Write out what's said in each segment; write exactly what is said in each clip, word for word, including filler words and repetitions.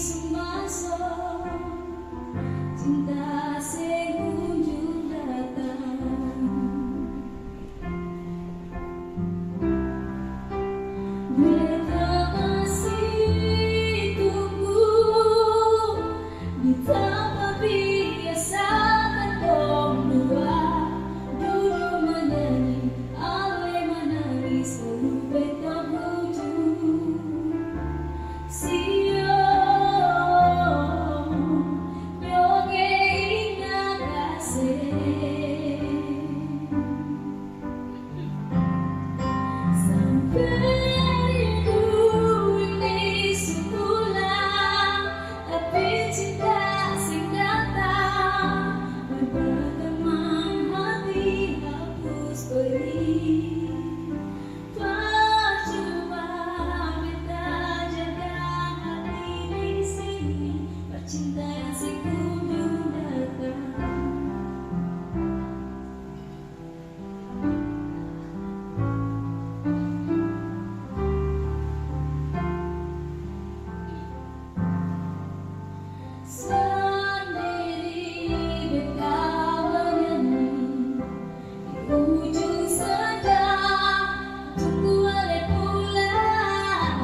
Sumbaso, cinta seng kunjung datang. Beta masih tunggu di tampa biasa katong dua dudu manyanyi, ale manangis, lalu beta bujur. Sio, nyoge inga kaseng. Sampe rindu ini su pulang, tapi cinta seng datang. Berteman hati hapus perih. Percuma beta jaga hati di sini, percintaan seng kunjung datang. Sandiri beta manyanyi di ujung sana, tunggu ale pulang.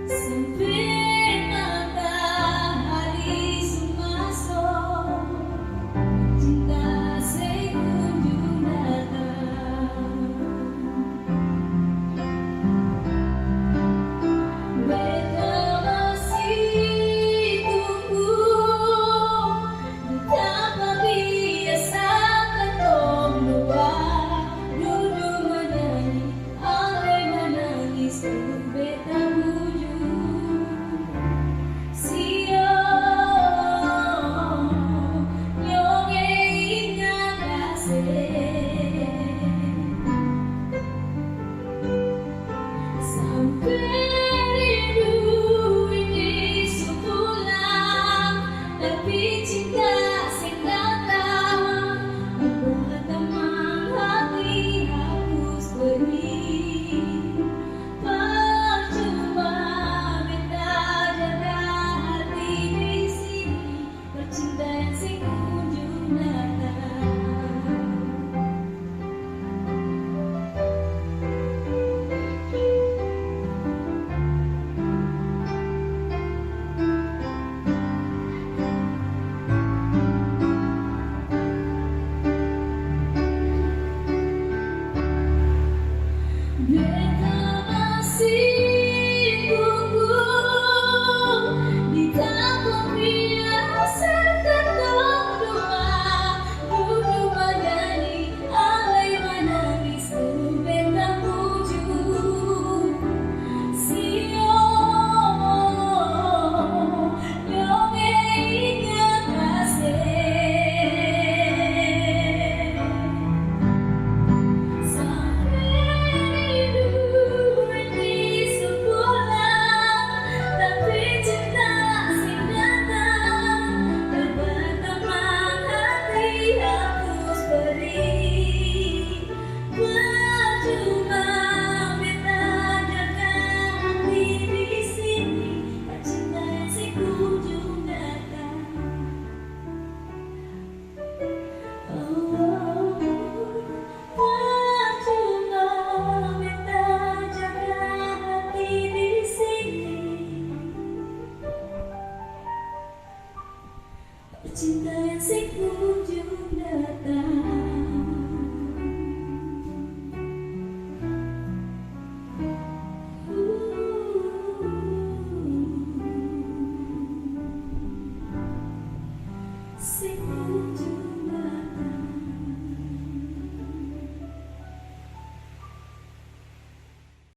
Sampe matahari su maso, cinta seng kunjung datang. Beta masih tunggu di tampa biasa katong dua dudu manyanyi, ale manangis, beta bujur. Sio, nyoge inga kaseng. Sampe rindu ini su pulang, tapi cinta seng datang. Buat tamang hati hapus perih. Percuma beta jaga hati di sini, percintaan seng kunjung datang. Beta masih tunggu di tampa biasa katong dua dudu manyanyi, ale manangis, beta bujur. Sio, nyoge inga kaseng. Sampe rindu ini su pulang, tapi cinta seng datang. Beta tamang hati hapus perih. Percuma beta jaga hati di sini, percintaan seng kunjung datang. Oh, percuma beta jaga hati di sini, percintaan seng kunjung datang.